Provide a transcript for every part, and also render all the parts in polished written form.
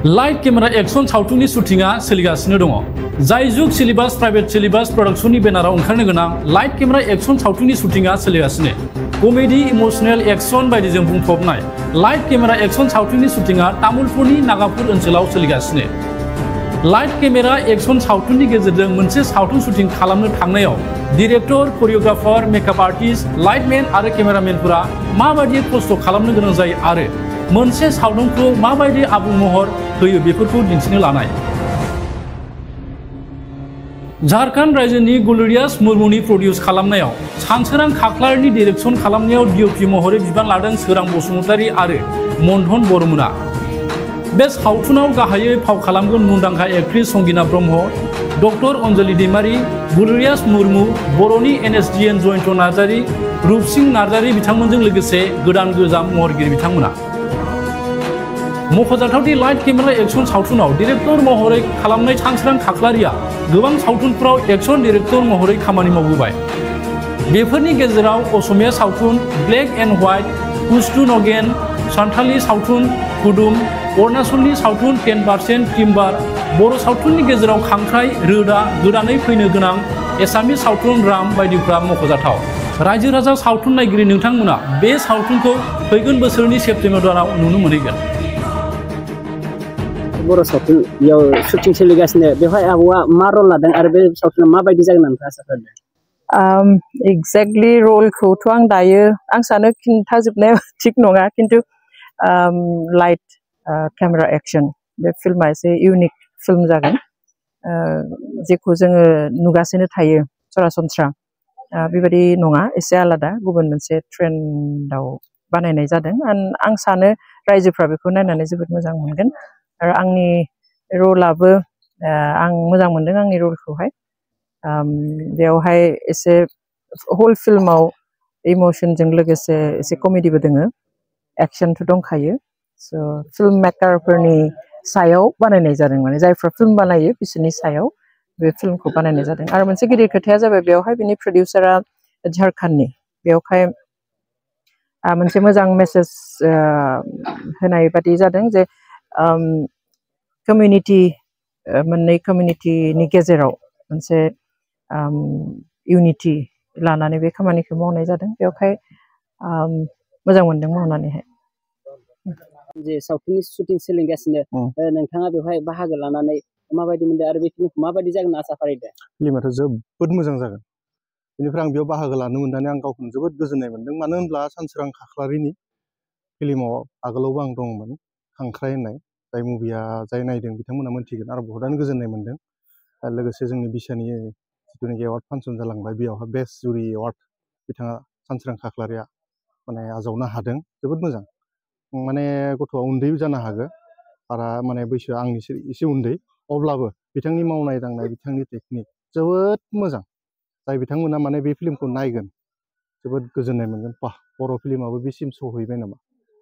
Light camera action सावथुननि शुटिंआ सोलिगासिनो दङ। जाय जुग सिलेबास प्राइभेट सिलेबास प्रडाक्शननि बेनाराव ओंखारनो गोनां लाइट केमेरा एक्शन सावथुननि शुटिंआ सोलिगासिनो। कमेडि इमोशनेल एक्शन बायदिजों बुंफबनाय लाइट केमेरा एक्शन सावथुननि शुटिंआ तामुलपुरनि नागापुर ओनसोलाव सोलिगासिनो। लाइट केमेरा एक्शन सावथुननि गेजेरजों मोनसे सावथुन शुटिं खालामनो थांनायाव director, choreographer, makeup artist, lightmen आरो केमेरामेनफोरा माबायदि खस्थ' खालामनो गोनां जायो आरो मोनसे सावथुनखौ माबायदि आबुं महर होयो बेफोरखौ दिन्थिनो लानाय। झारखंड राज्योनि गुलरियास मुर्मुनि प्रडिउस खालामनायाव सानसोरां खाख्लारिनि डिरेक्शन खालामनायाव डिअपि महरै बिबान लादों सोरां बसुमतारी आरो मन्थन बरमुना। बे सावथुनाव गाहायै फाव खालामगोन मुंदांखा एक्ट्रेस संगिना ब्रह्म, डक्टर अनजलि दैमारी, गुलरियास मुर्मु, बर'नि NSDN जयन्त नार्जारी, रुपसिं नार्जारी बिथांमोनजों लोगोसे गोदान गोजाम महरगिरि बिथांमोना। मख'जाथावदि लाइट केमेरा एक्शन सावथुनाव डिरेक्टर महरै खालामनाय सानसोरां खाख्लारिया गोबां सावथुनफोराव एक्शन डिरेक्टर महरै खामानि मावबोबाय। बेफोरनि गेजेराव असमिया सावथुन black and white, कुस्तु again, Santhali सावथुन कुदुम, अरुणाचलनि सावथुन 10% टिम्बार, बर' सावथुननि गेजेराव खांख्राइ, रोदा, गोदानै फैनो गोनां एसामिस सावथुन राम बायदिफ्रा मख'जाथाव। रायजो राजा सावथुन नायगिरि नोंथांमोना बे सावथुनखौ फैगोन बोसोरनि सेप्तेम्बर दानाव नुनो मोनहैगोन। बर' सावथुनयाव शुटिं सोलिगासिनो बेवहाय आब'आ मा रल लादों आरो बे सावथुना माबायदि जागोन नोंथाङा आसा खालामदों? एक्जेक्टलि रलखौथ' आं दायो आं सानो खिन्थाजोबनाया थिग नङा, खिन्थु लाइट केमेरा एक्शन बे फिल्मा एसे इउनिक फिल्म जागोन, जेखौ जोङो नुगासिनो थायो सरासनस्रा बेबायदि नङा, एसे आलादा गुबुन मोनसे ट्रेन्डआव बानायनाय जादों। आं सानो रायजोफ्रा बेखौ नायनानै जोबोद मोजां मोनगोन आरो आंनि रलाबो आं मोजां मोनदों आंनि रलखौहाय। बेवहाय एसे हल फिल्माव इमोशनजों लोगोसे एसे कमेडिबो दोङो, एक्शनथ' दंखायो। स' फिल्म मेकारफोरनि सायाव बानायनाय जादों, माने जायफ्रा फिल्म बानायो बिसोरनि सायाव बे फिल्मखौ बानायनाय जादों। आरो मोनसे गिदिर खोथाया जाबाय बेवहाय बिनि प्रडिउसारा झारखंडनि। बेवहाय मोनसे मोजां मेसेज होनाय बादि जादों जे कमिउनिटि मोननै कमिउनिटिनि गेजेराव मोनसे इउनिटि लानानै बे खामानिखौ मावनाय जादों। बेवहाय मोजां मोनदों मावनानैहाय। जे सावथुननि शुटिं सोलिगासिनो नोंथाङा बेवहाय बाहागो लानानै माबायदि मोनदों आरो बे फिल्मखौ माबायदि जागोन आसा फारिदों? फिल्माथ' जोबोद मोजां जागोन। बेनिफ्राय आं बेयाव बाहागो लानो मोननानै आं गावखौनो जोबोद गोजोननाय मोनदों। मानो होनब्ला सानसोरां खाख्लारिनि फिल्माव आगोलावबो आं दंमोन, खांख्राइ होननाय। जाय मुभिया जाय नायदों बिथांमोना मोनथिगोन आरो बहुतानो गोजोननाय मोनदों। आरो लोगोसे जोंनि बिसानि जिथुनाखि एवार्ड फांसन जालांबाय बेयावहाय बेस्ट जुरि एवार्ड बिथाङा सानसोरां खाख्लारिया माने आजावनो हादों, जोबोद मोजां। माने गथ'आ उन्दै जानो हागौ, बारा माने बैसोआ आंनिसो एसे उन्दै, अब्लाबो बिथांनि मावनाय दांनाय बिथांनि टेकनिक जोबोद मोजां। जाय बिथांमोना माने बे फिल्मखौ नायगोन जोबोद गोजोननाय मोनगोन। बा बर' फिल्माबो बेसिम सहैबाय नामा।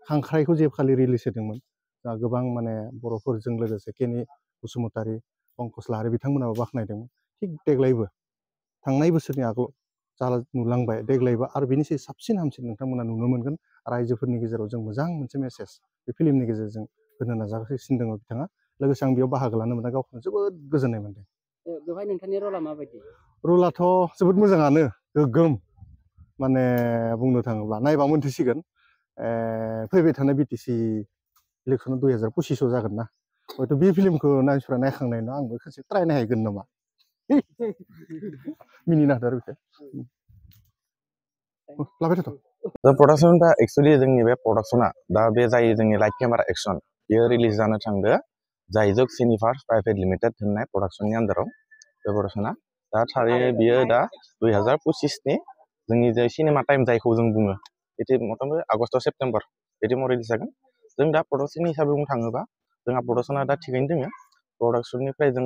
खांख्राइखौ जेखालि रिलिज होदोंमोन गोबां माने बर'फोरजों लोगोसे केनि बसुमतारी, पंकज लाहारी बिथांमोनाबो बाख्नायदोंमोन। थिग देग्लायबो थांनाय बोसोरनि आगोल जा नुलांबाय, देग्लायबो आरो बेनिसाय साबसिन हामसिन नोंथांमोना नुनो मोनगोन। रायजोफोरनि गेजेराव जों मोजां मोनसे मेसेज बे फिल्मनि गेजेरजों होनो नाजागासिनो दङ बिथाङा। लोगोसे आं बेयाव बाहागो लानो मोनना गावखौनो जोबोद गोजोननाय मोनदों। बेवहाय नोंथांनि रला माबायदि? रलाथ' जोबोद मोजाङानो, गोगोम। माने बुंनो थाङोब्ला नायबा मोनथिसिगोन। फैबाय थानाय BTC इलेक्सना 2025 जागोन ना, हयथ' बे फिल्मखौ मानसिफ्रा नायखांनायनि उनाव आंबो खेबसे ट्राय नायहैगोन नामा। मिनिनो हादों आरो बेखौ लाबाय थाथ'। प्रडाक्सन दा एक्सुवेलि जोंनि बे प्रडाक्सना दा बे जाय जोंनि लाइट केमेरा एक्शन बेयो रिलिज जानो थांदो जायजुग सिनेमास प्राइभेट लिमिटेड होननाय प्रडाक्शननि आन्दाराव। बे प्रडाक्शना दा थारै बियो दा 2025नि जोंनि जे सिनेमा टाइम जायखौ जों बुङो बिदि मथामति आगस्ट सेप्तेम्बर बिदि महर रिलिज जागोन। जों दा प्रडाक्शन हिसाबै बुंनो थाङोबा जोंहा प्रडाक्शना दा थिगैनो दोङो। प्रडाक्शननिफ्राय जों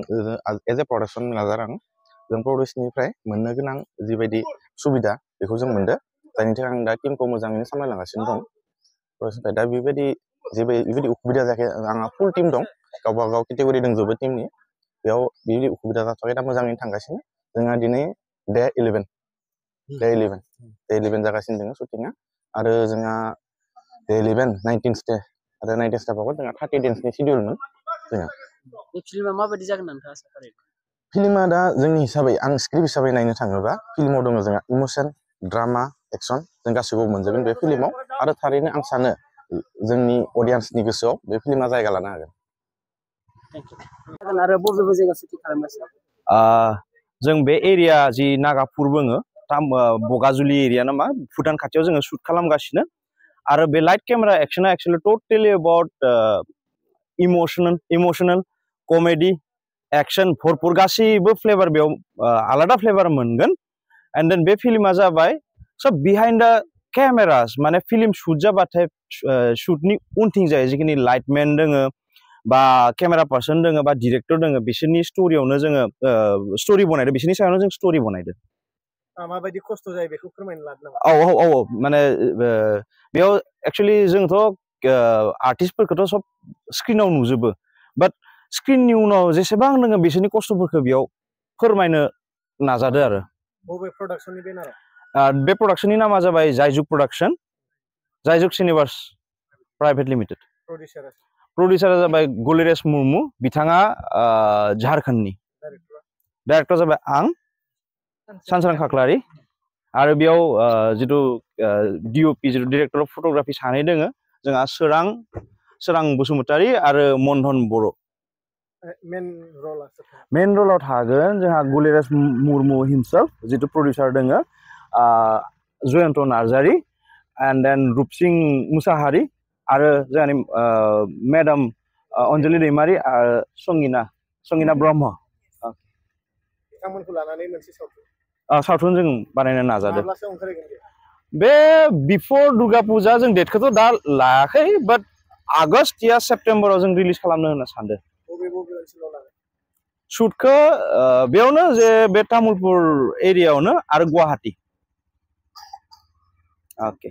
एज ए प्रडाक्शन मेनेजार जों प्रडिउसनिफ्राय मोननो गोनां जिबायदि सुबिदा बेखौ जों मोनदो, जायनि थाखाय आं दा टिमखौ मोजाङैनो सामलायलांगासिनो दं। दा बेबायदि जेबो बेबायदि उसुबिदा जायाखै। आंहा फुल टिम दं, गावबा गाव केटेगरि दंजोबो टिमनि, बेयाव बेबायदि उसुबिदा जाथ'वाखै, दा मोजाङैनो थांगासिनो। जोंहा दिनै डे 11 जागासिनो दङ शुटिंआ, आरो जोंहा डे 11 19th डे आरो 19th बावगोन। जोंहा 30 डेसनि सिडिउलमोन, जोङो बे फिल्मा माबायदि जागोन नोंथाङा आसा खालामो? फिल्मा दा जोंनि हिसाबै आं स्क्रिप्ट हिसाबै नायनो थाङोबा फिल्माव दङ जोंहा इमोसन ड्रामा एक्सन जों गासैखौबो मोनजोबगोन बे फिल्माव आरो थारैनो आं सानो जोंनि अडियन्सनि गोसोआव बे फिल्मा जायगा लानो हागोन। आरो बबे बबे जायगा सुटिं खालामगासिनो? जों बे एरिया जि नागापुर बुङो बगाजुलि एरिया नामा भुटान खाथियाव जोङो शुट खालामगासिनो आरो बे लाइट केमेरा एक्सना actually totally about emotional comedy action भरपुर गासैबो फ्लेभार बेयाव आलादा फ्लेभार मोनगोन एन्ड देन बे फिल्मा जाबाय सब बिहाइन्ड द केमेरास माने फिल्म शुट जाबाथाय शुटनि उनथिं जायो जिखिनि लाइटमेन दोङो बा केमेरा पार्सन दोङो बा डिरेक्टर दोङो बिसोरनि स्टोरियावनो जोङो स्टोरि बनायदों बिसोरनि सायावनो जों स्टोरि बनायदों। माबायदि खस्थ' जायो बेखौ फोरमायनो लादों नामा? औ माने बेयाव एक्चुअलि जोंथ' आर्टिस्टफोरखौथ' सब स्क्रिनाव नुजोबो बाट स्क्रिननि उनाव जेसेबां दोङो बिसोरनि खस्थ'फोरखौ बेयाव फोरमायनो नाजादो आरो। बबे प्रडाक्शननि बेनाराव? बे प्रडाक्शननि नामा जाबाय जायजुग प्रडाक्शन जायजुग सिनेमास प्राइभेट लिमिटेड। प्रडिउसारा जाबाय गलिरेस मुर्मु बिथाङा झारखन्डनि। डाइरेक्टर जाबाय आं सानसोरां खाख्लारि आरो बेयाव जिथु डिअपि जिथु डिरेक्टर अफ फट'ग्राफि सानै दोङो जोंहा सोरां बसुमतारी आरो मन्धन बर'। मेन रलाव थागोन जोंहा गलिरेस मुर्मु हिमसेल्फ जिथु प्रडिउसार दोङो जयन्त नार्जारी एन्ड देन रुपसिं मुसाहारि आरो जोंहानि मेडाम अन्जलि दैमारि आरो संगिना ब्रह्म। बिथांमोनखौ लानानै मोनसे सावथुन जों बानायनो नाजादों। माब्लासो ओंखारगोन बे बिफर दुर्गा पुजा जों डेटखौथ' दा लायाखै बाट आगस्ट या सेप्तेम्बराव जों रिलिज खालामनो होनना सानदों। बबे ओनसोलाव लागोन शुटखौ बेयावनो जे बे तामुलपुर एरियायावनो आरो गुवाहाटी। अके